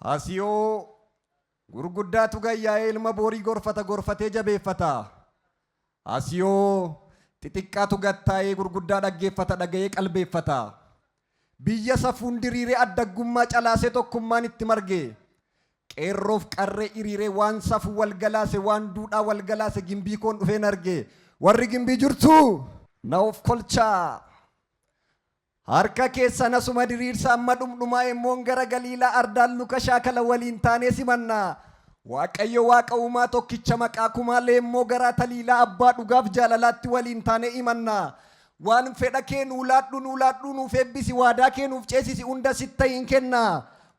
Asiyoo gurguddaatu gayyaa'ee ilma boorii gorfata gorfatee jabeeffata. Asiyoo xixiqqaatu gattaa'ee gurguddaa dhaggeeffata dhaga'ee qalbeeffata. Biyya safuun diriiree addaggummaa calaasee tokkummaan itti marge. Qeerroof qarree hiriiree waan safuu wal galaase waan duudhaa wal galaase Gimbii koon dhufeen arge. Warri Gimbii jirtuu? Na of kolchaa. Harka keessan asuma diriirsa amma dhumdhumaa emmoon gara Galiilaa ardaan luka shaakala waliin taanee simanna. Waaqayyo Waaqa uumaa tokkicha maqaa kumaa leemmoo garaa taliilaa abbaa dhugaaf jaalalaatti waliin taanee imanna. Waan fedha kee nuu laadhu nuu laadhuu nuuf eebbisi waadaa kee nuuf ceesisi hunda sitta hin kenna.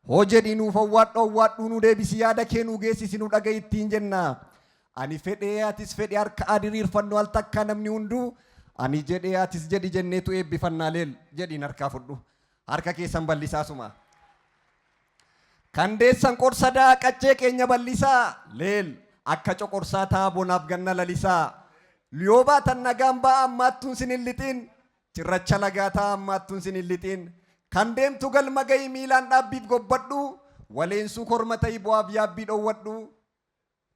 Hoo jedhii nuuf owwaadhu owwaadhuu nu deebisi yaada kee nuu geessisi nu dhaga'i ittiin jenna. Ani fedhee atis fedhi harka haa diriirfannu al takkaa namni hunduu ani jedhee atis jedhi jenneetu eebbifannaa leel jedhiin harkaa fudhu. Harka keessan bal'isaa suma. Kan deessan qorsa daa qaccee keenya bal'isaa leel akka coqorsaa taa bonaaf ganna lalisaa. Yoo baatan nagaan ba'aa ammaattuun sin hin lixiin cirracha lagaa taa ammaattuun sin hin lixiin. Kan deemtu galma ga'i miilaan dhaabbiif gobbadhu waleensuu korma ta'i bu'aaf yaabbii dhoowwadhu.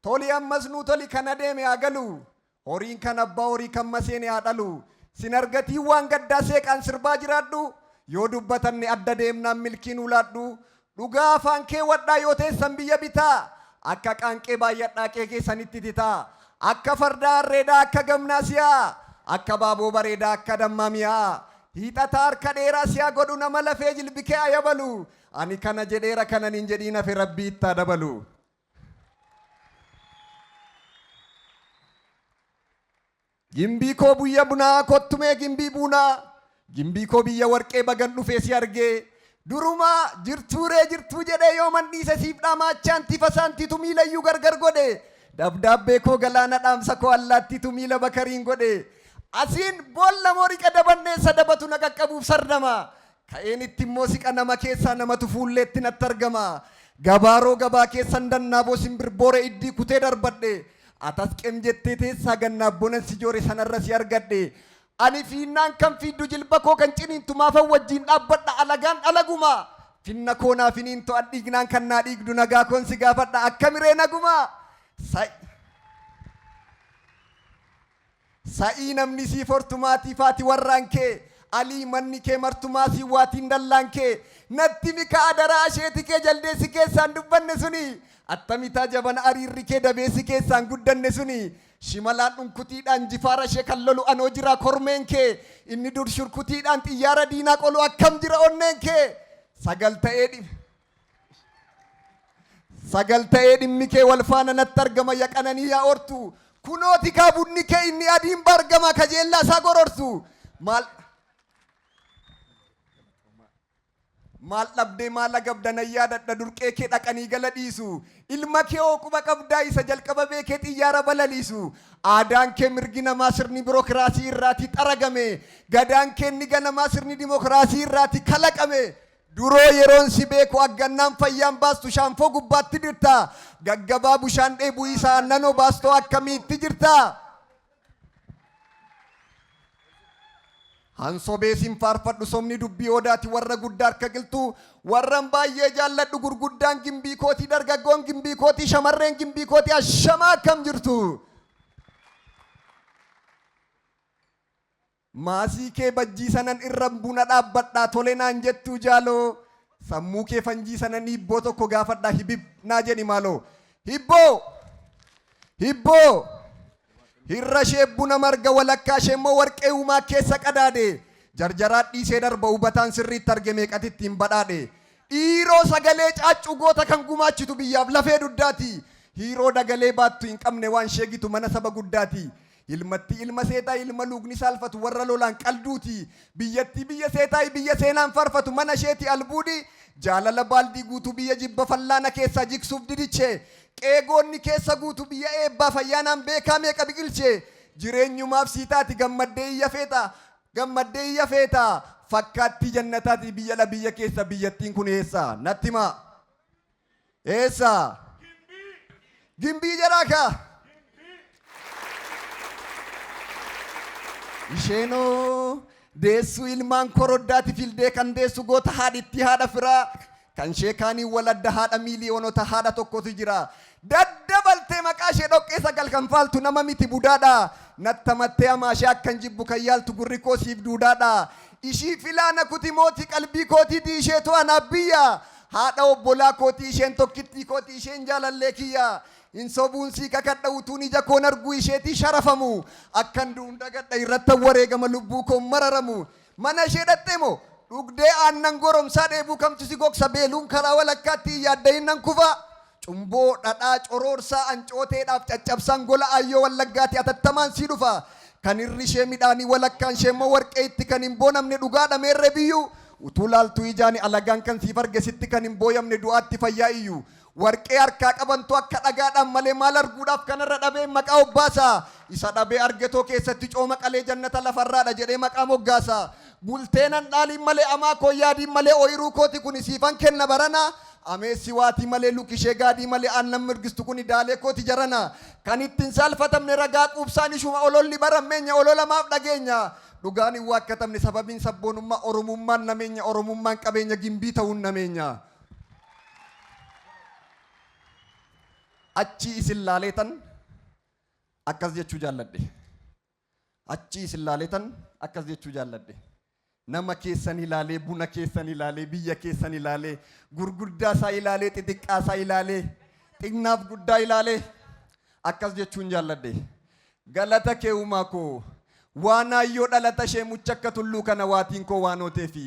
Toli ammas nuu toli kan adeeme haa galu Horiin kan abbaa horii kan maseene haa dhalu Sin argatiin waan gaddaa seeqaan sirbaa jiraadhu Yoo dubbatanne adda deemnaan milkii nuu laadhu Dhugaa afaan kee wadhaa yoo teessan biyya bitaa Akka qaanqee baay'adhaa qe'ee keessanitti titaa Akka fardaa harreedaa akka gamnaa si'aa Akka baaboo bareedaa akka dammaa mi'aa Hiixataa harka dheeraa si'a godhu nama lafee jilbi kee haa yabalu Ani kana jedheera kanan hin jedhiin hafe rabbii itti haa dabalu. Gimbii koo buyya bunaa kottumee gimbii buunaa Gimbii koo biyya warqee bagan dhufee si argee Durumaa jirtuuree jirtuu jedhee yooman dhiise siif dhaamaachaan tifa saantiitu miilayyuu gargar godhe Dabdaabbee koo galaana dhaamsa koo allaattiitu miila bakariin godhe Asiin boolla moo riqa dabanneessa dabatu na qaqqabuuf sardama Ka'een itti immoo siqa nama keessaa namatu fuulleetti natti argama. Gabaaroo gabaa keessan dannaaboo simbirboore iddii kutee darbadhe. Atas qem jettee teessaa gannaabbonan si joore sanarra si argadhe. Ani fiinnaan kan fiiddu jilba koo kan ciniintu maafan wajjiin dhaabbadha alagaan alaguma. Finna koo naa finiintu an dhiignaan kan naa dhiigdu nagaa koon si gaafadha akkamiree naguma. Sa'i. Sa'ii namni siif hortu maatii faati warraan kee Alii manni kee martu maasiin waatiin dallaan kee Natti himi ka adaraa asheeti kee jaldeessi keessaan dubbanne suni Attamitaa jabana ariirri kee dabeessi keessaan guddanne suni Shimalaan dhunkutiidhaan jifaara ishee kan lolu anoo jira kormeen kee Inni dur shurkutiidhaan xiyyaara diinaa qolu akkam jira onneen kee Sagal ta'ee dhib Sagal ta'ee dhimmi kee wal faana natti argama ya qananii yaa ortu kunooti kaa bunni kee inni adiin baargama kajeellaa isaa gororsu maal maal dhabdee maal agabda nan yaadadha durqee kee dhaqanii gala dhiisu ilma kee hoo quba qabdaa isa jalqaba beekee xiyyaara balaliisu aadaan kee mirgi namaa sirni birokiraasii irraatii xaragame gadaan kee inni ganamaa sirni dimokiraasii irraatii kalaqame Duroo yeroon si beeku aggannaan fayyaan baastu shaanfoo gubbaatti dirta gaggabaa bushaan dheebuu isaa aannan obaastoo akkamiitti jirta? Han sobee sin faarfadhu sobni dubbii odaati warra guddaa harka qilxuu warran baay'ee jaalladhu gurguddaan gimbii kootii dargaggoon gimbii kootii shamarreen gimbii kootii ashamaa akkam jirtu? Maasii kee bajjii sanan irran buna dhaabbadhaa tole naan jettuu jaaloo Sammuu kee fanjii sanan hiibboo tokko gaafadhaa hibib naa jedhi maaloo Hibboo! Hibboo! Hirra ishee buna marga walakkaa ishee immoo warqee uumaa keessa qadaade Jarjaraa dhiisee darba hubataan sirriitti arge meeqati ittiin badhaadhe Dhiiroo sagalee caaccuu goota kan gumaachitu biyyaaf lafee dugdaati Hiiroo dagalee baattu hin qabne waan sheegitu mana saba guddaati Ilmattii ilma seetaa ilma luugni saalfatu warra lolaan qalduuti. Biyyattii biyya seetaayi biyya seenaan faarfatu mana isheeti albuudi. Jaalala baaldii guutuu biyya jibba fallaana keessaa jigsuuf didiche. Qeegoonni keessa guutu biyya eebbaaf ayyaanaan beekaa meeqa biqilche. Jireenyumaaf sii taati gammaddee iyya feeta. Gammaddee iyya feeta. Fakkaattii jannataati biyya dha biyya keessa biyyattiin kun eessa? Natti himaa. Eessa? Gimbii jedhaa kaa. Isheenoo deessuu ilmaan koroddaati fildee kan deessu goota haadhitti haadha firaa. Kan ishee kaaniin waladda haadha miiliyoonota haadha tokkotu jira. Daddabaltee maqaa ishee dhoqqee sagal kan faaltu nama miti budaadha. Nattamattee hamaa ishee akkan jibbu kan yaaltu gurri koo siif duudaadha. Ishii filaana kuti mootii qalbii kootiiti isheetu anaaf biyya. Haadha obbolaa kootii isheen tokkittii kootii isheen jaalallee kiyya. Hin sobuun sii kakadha utuun ija koon arguu isheetii sharafamu. Akkan du'uun dagadha irrattan wareegama lubbuu koon mararamu. Mana ishee dhaqxee moo dhugdee aannan goromsaa dheebuu kamtu si gogsa beeluun karaa walakkaatti hin yaaddayin nan kufa. Cumboo, dhadhaa, coroorsaa, ancooteedhaaf caccabsaan gola aayyoo wallaggaati atattamaan sii dhufa. Kan irri ishee midhaanii walakkaan ishee immoo warqee itti kan hin boonamne dhugaadha meerre biyyuu. Utuu laaltuu ijaani alagaan kan siif arge sitti kan hin booyamne du'aatti fayyaa iyyuu. Warqee harkaa qabantu akka dhagaadhaan malee maal arguudhaaf kanarra dhabee maqaa obbaasa. Isa dhabee argetoo keessatti cooma qalee jannata lafarraadha jedhee maqaa moggaasa. Bultee nan dhaaliin malee amaa koo yaadiin malee ooyiruu kooti kuni siifan kenna barana. Ameessi waatii malee lukishee gaadii malee aannan mirgistu kuni daalee kooti jarana. Kan ittiin saalfatamne ragaa quubsaan ishuma ololli barammeenya ololamaaf dhageenya. Dhugaan hin waakkatamne sababiin sabboonummaa oromummaan nameenya oromummaan qabeenya gimbii ta'uun nameenya. Achii isin laaleetan akkas jechuu jaalladhe. Achii isin laaleetan akkas jechuu jaalladhe. Nama keessan ilaalee, buna keessan ilaalee, biyya keessan ilaalee, gurguddaa isaa ilaalee, xixiqqaa isaa ilaalee, xinnaaf guddaa ilaalee akkas jechuun jaalladhe. Galata kee uumaa koo waan aayyoo dhalata ishee mucha akka tulluu kana waatiin koo waan ooteefi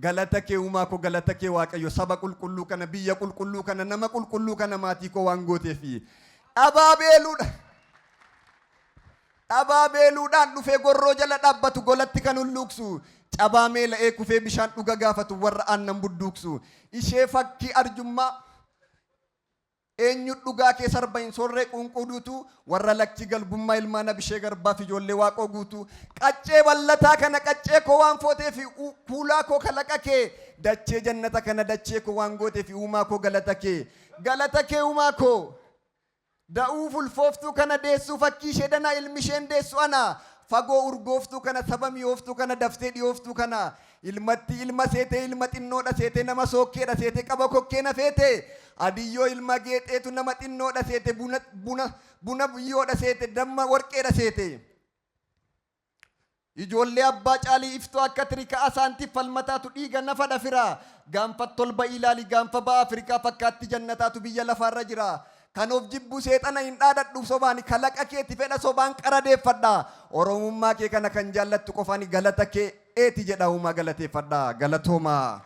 galata kee uumaa koo galata kee waaqayyo saba qulqulluu kana biyya qulqulluu kana nama qulqulluu kana maatii koo waan gooteefi dhabaa beeluudha. Dhabaa beeluudhaan dhufee gorroo jala dhaabbatu golatti kan hulluuqsu cabaa meela'ee kufee bishaan dhuga gaafatu warra aannan budduuqsu ishee fakkii arjummaa eenyu dhugaa kee sarba hin soorree quunquu duutu warra lakkii galbummaa ilmaan abishee garbaaf ijoollee waaqoo guutu qaccee ballataa kana qaccee koo waan footee fi kuulaa koo kalaqa kee dachee jannata kana dachee koo waan gootee fi uumaa koo galata kee uumaa koo Da'uuf ulfooftuu kana deessuu fakkii ishee danaa ilmi isheen deessu ana fagoo urgooftuu kana saba mi'ooftuu kana daftee dhiyooftuu kana ilmatti ilma seetee ilma xinnoodha seetee nama sookkeedha seetee qaba kokkee na feete adiyyoo ilma geexeetu nama xinnoodha seete buna buna buna biyyoodha seete damma warqeedha seete. Ijoollee abbaa caalii iftuu akka tirikaa asaantiif falmataatu dhiiga nafa dhafira. Gaanfa tolba ilaali gaanfa ba'a Afrikaa fakkaatti jannataatu biyya lafaarra jira. Kan of jibbu seexana hin dhaadhadhu sobaani kalaqa keeti fedha sobaan qara deeffadha. Oromummaa kee kana kan jaallattu qofaani galata kee eeti jedha uumaa galateeffadha. Galatoomaa.